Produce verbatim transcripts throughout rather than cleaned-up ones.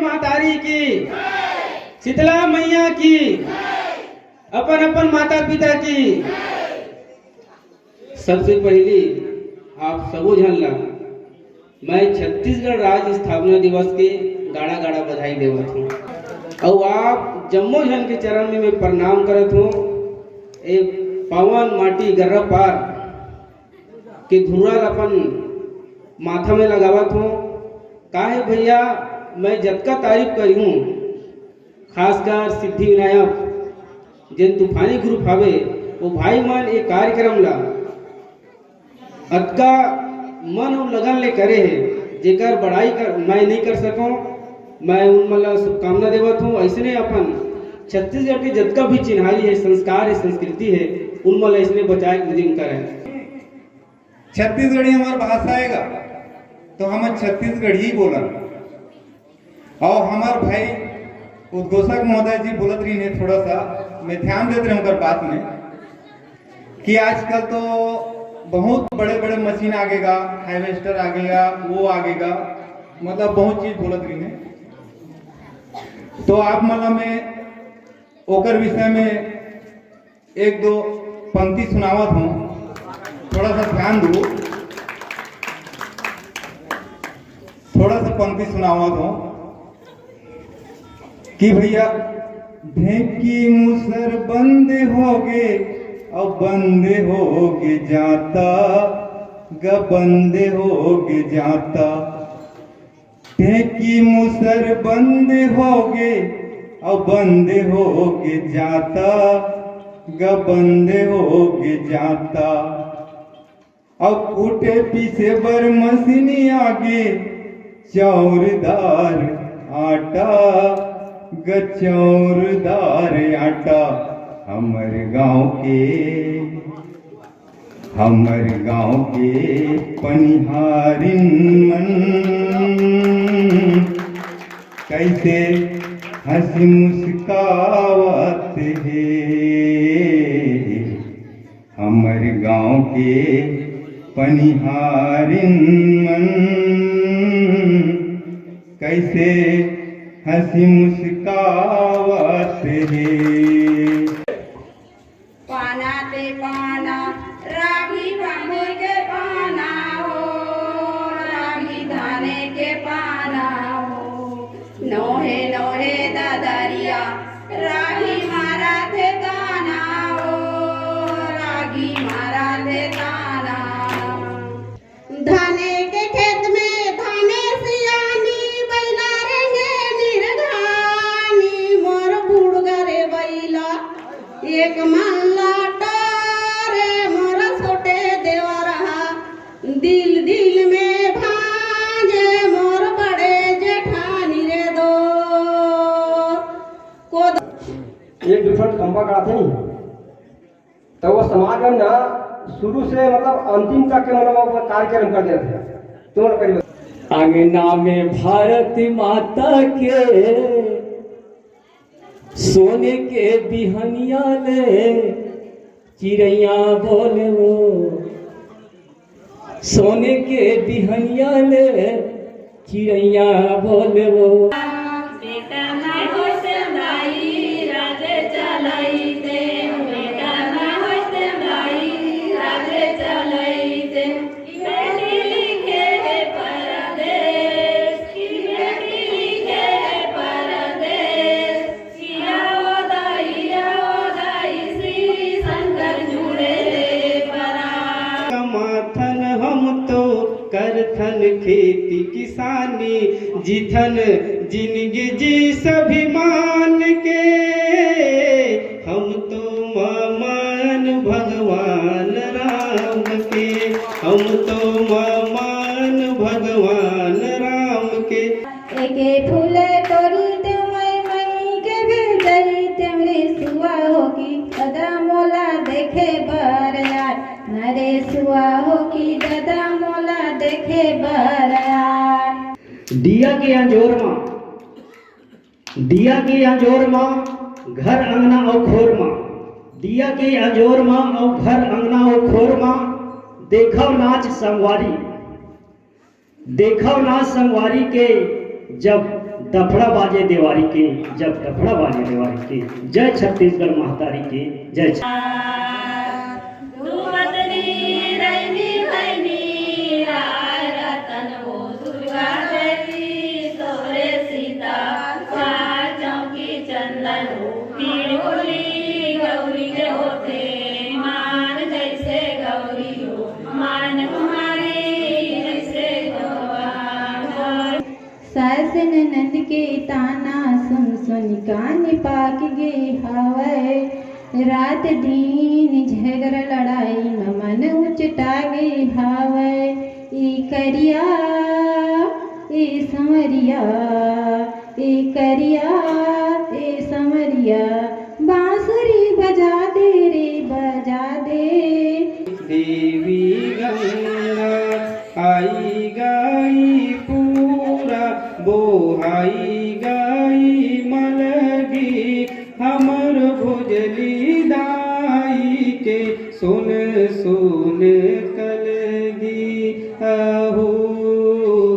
महतारी की, शीतला मैया की, अपन अपन माता पिता की। सबसे पहली आप सबो झन ला मैं छत्तीसगढ़ राज्य स्थापना दिवस के गाड़ा गाड़ा बधाई देवत हूँ। अउ आप जम्मो झन के चरण में मैं प्रणाम करत हूँ। ए पावन माटी गर्रा पार के धुर्रा ल अपन माथा में लगावत हूँ। काहे भैया, मैं जतका तारीफ करी हूँ, खासकर सिद्धि विनायक, जेन तूफानी ग्रुप हवे, वो भाई मन ए कार्यक्रम ला अतका मन अउ लगन ले करे हे, जेकर बड़ाई कर, मैं नहीं कर सकूं। मैं उन मन ला शुभकामना देवत हूँ। ऐसने अपन छत्तीसगढ़ के जतका भी चिन्हारी है, संस्कार है, संस्कृति है, उन मन ला ऐसने बचाए के उद्यम करें। छत्तीसगढ़ी हमार भाषा आएगा, तो हम छत्तीसगढ़ी बोलन। और हमार भाई उद्घोषक महोदय जी बोलत रहिन हे, थोड़ा सा मैं ध्यान देत रहे उनकर बात में कि आजकल तो बहुत बड़े-बड़े मशीन आगेगा, हार्वेस्टर आगेगा, वो आगेगा, मतलब बहुत चीज बोलत रहिन हे। तो आप मन ला मैं ओकर विषय में एक दो पंक्ति सुनावत हूँ, थोड़ा सा ध्यान दो, थोड़ा सा पंक्ति सुनावत हूँ कि भैया, ढेंकी मुसर बंद होगे, अब बंद होगे जांता, ग बंद होगे जांता। ढेंकी मुसर बंद होगे, अब बंद होगे जांता, ग बंद होगे जांता। अब कूटे पीसे बर मशीन आगे, चाउर दार आटा, ग चाउर दार आटा। हमर गांव के, हमर गांव के पनिहारिन मन कइसे हंसी मुस्कावत हे। हमर गांव के पनिहारिन मन कइसे हंसी मुस्कावत हे। पाना ते पाना, रागी बांधे के पाना हो, रागी धाने के पाना हो। नोहे नोहे ददरिया, रागी मारा थे ताना हो, रागी मारा थे ताना। धाने के खेत में धाने सियानी, बैला रेंगे निरघानी, मोर बुड़गा रे बैला, एक मन लाटा रे मोर छोटे देवरहा, दिल दिल में भांजे मोर बड़े जेठानी रे दो। कोद- एक दू ठन खंभा गाड़ाथे नहीं, तो वो समाज में ना शुरू से मतलब अंतिम तक के मतलब वो कार्यक्रम कर देते हैं। तुम लोग करिए। अंगना में भारत माता के सोने के बिहनिया ले चिड़ैया बोले वो, सोने के बिहनिया ले चिड़ैया बोले वो। बेटा ना होते दाई, राजे चलाई दे। बेटा ना होते दाई, राजे चलाई दे। बेटी लिखे है परदेश, बेटी लिखे है परदेश। सिया ओ दाई, या ओ दाई, श्री शंकर जुड़े रे परा। कमाथन हम तो करथन खेती किसानी, जीथन जिनगी जी स्वाभिमान के। हम तो मामन भगवान राम के, हम तो मामन भगवान राम के। एके फूले टोरी ते मई मई के बिल दई ते रे सुआ हो की ददा मोला देखे बर आय, अरे सुआ हो की ददा मोला देखे बर आय। दिया के अंजोर मा, दिया के अंजोर मा, घर अंगना अउ खोर मा, दिया के अंजोर मा अउ घर अंगना अउ खोर मा, देखव नाच संगवारी, देखव नाच संगवारी के जब दफड़ा बाजे देवारी के, जब दफड़ा बाजे देवारी के, जय छत्तीसगढ़ महतारी के, जय छ- सास ननद के ताना सुन सुन कान पाक गे हावय। रात दिन झगरा लड़ाई म मन उचटा गे हावय। ए करिया, ए संवरिया, ए करिया, ए संवरिया, बांसुरी बजा दे रे, बजा दे। देवी गंगा आई गई पूरा, बोहाई गई मलगी, हमर भुजली दाई के सुन सुन कलगी। अहो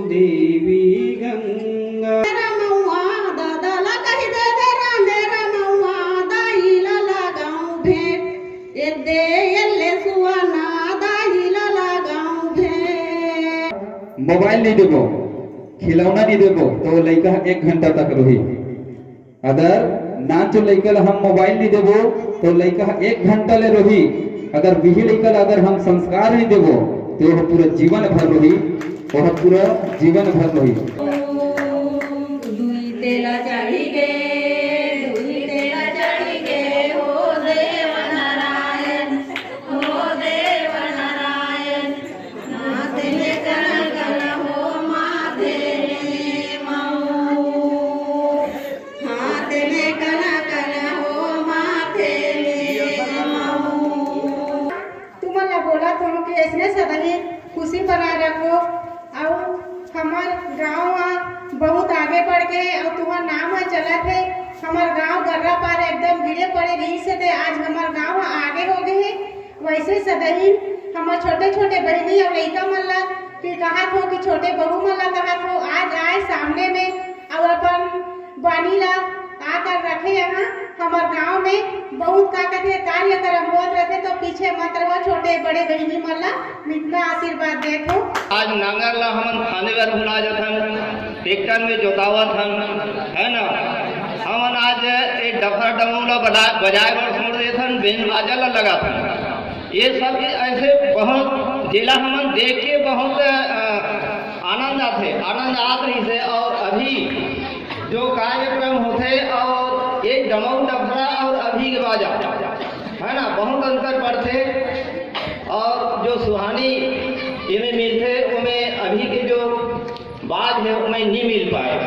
देवी गंगा। मेरा मऊआ दादा ला कहि दे दे रा, मेरा मऊआ दाई ला लगाऊं भेंट। ए दे एल्ले सुआना दाई ला लगाऊं भेंट। मोबाइल नहीं देबो, खिलौना नहीं देबो, तो लइका एक घंटा तक रोही। अगर नानचुन लइका ला हम मोबाइल नहीं देबो, तो लइका एक घंटा ले रोही। अगर बिही लइका ला अगर हम संस्कार नहीं देबो, तो वह पूरा जीवन भर रोही, वह पूरा जीवन भर रोही। दुई तेला चढ़ी गे, दुई तेला चढ़ी गे, हो देव नारायण, हो देव नारायण। माथे में कनकन हो, माथे में मऊ। हाथ में कनकन हो, माथे में मऊ। तुमन ला बोलत हूँ कि ऐसने सदही खुशी बनाए रखो। अउ हमर गांव ह बहुत आगे बढ़ के हे अउ तुम्हर नाम ह चलत हे। हमर गांव गर्रा पार एकदम गिरे पड़े रहिस हे, ते आज हमर गांव ह आगे हो गे हे। वैसे सदही हमर छोटे छोटे बहिनी अउ लइका मन ला कि कहत हो कि छोटे बहू मन ला कहत हो, आज आए सामने में अउ अपन बानी ला का कर रखे यहाँ हमर गांव में बहुत का कथे कार्यक्रम होत रथे, तो पीछे मत रहो, छोटे बड़े बहिनी मन ला इतना आशीर्वाद देत हो। आज नांगर ला हमन फांदे बर भुला जाथन, ट्रैक्टर में जोतावत हन, है ना। हमन आज एक डफर डमरू ला बजा-, बजाए बर छोड़ देथन, बैंड बाजा ला लगाथन। ये सब ऐसे बहुत जेला हमन देख के बहुत, अ, आनंद आथे, आनंद आत रहिस हे। और अभी जो कार्यक्रम होथे और एक डमऊ डफरा और अभी के बाजा, है ना, बहुत अंतर पड़थे। और जो सुहानी एमे मिलथे, ओमे अभी के जो बाज हे, ओमे नहीं मिल पाए।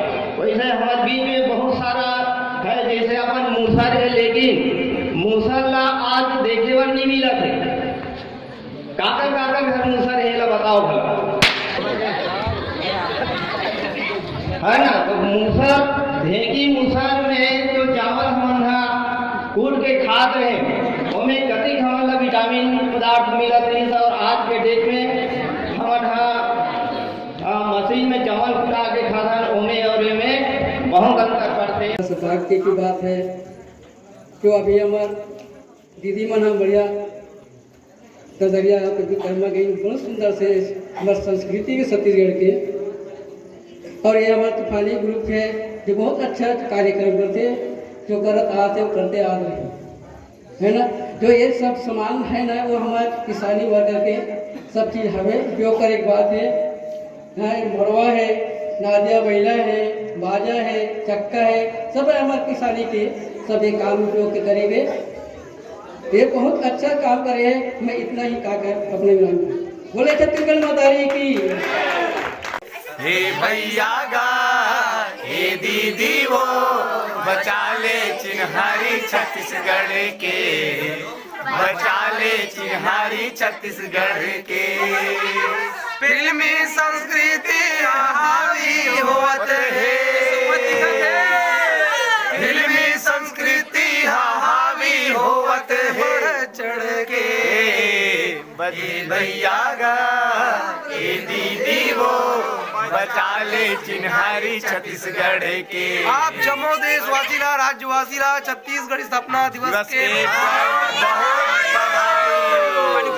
वैसे हमारे बीच में बहुत सारा है, जैसे अपन मूसर है, लेकिन मूसर ला आज देखे बर नहीं मिलत हे। काकर काकर घर मूसर हे, ला बताओ भला। है ना, तो मूसर, ढेंकी मूसर में जो चावल हमन हा कूट के खात रहे, ओमे कतिक हमन ला विटामिन पदार्थ मिलत रहिस, और आज के डेट में हमन हा, आ, मशीन में चावल कुटा के खाथन, ओमे और एमे बहुत अंतर पड़थे। सौभाग्य की बात है जो अभी हमर दीदी मन ह बढ़िया ददरिया विश्वकर्मा गई, बहुत सुंदर से हमर संस्कृति के छत्तीसगढ़ के। और ये हमर तूफानी ग्रुप है जो बहुत अच्छा कार्यक्रम करथे, जो करत आत हे, करते आत रहे, है ना। जो ये सब सामान है ना, वो हमर किसानी वर्ग के सब चीज हवे, उपयोग करे के बात है। हाँ, मड़वा है, नादिया बैला है, बाजा है, चक्का है, सब हमर किसानी के सब एक काम उपयोग के करेंगे। ये बहुत अच्छा काम करे है। मैं इतना ही कहकर अपने विराम दूँ। बोले छत्तीसगढ़ महतारी की। हे भैया गा, हे दीदी वो, बचा ले चिन्हारी छत्तीसगढ़ के, बचा ले चिन्हारी छत्तीसगढ़ के। फिल्मी संस्कृति हावी होवत हे, फिल्मी संस्कृति हावी होवत हे, चढ़ के बदी भैया गा, ए दीदी वो। बचा ले चिन्हारी छत्तीसगढ़ के। आप जम्मो देशवासी ला, राज्यवासी ला छत्तीसगढ़ स्थापना दिवस के बहुत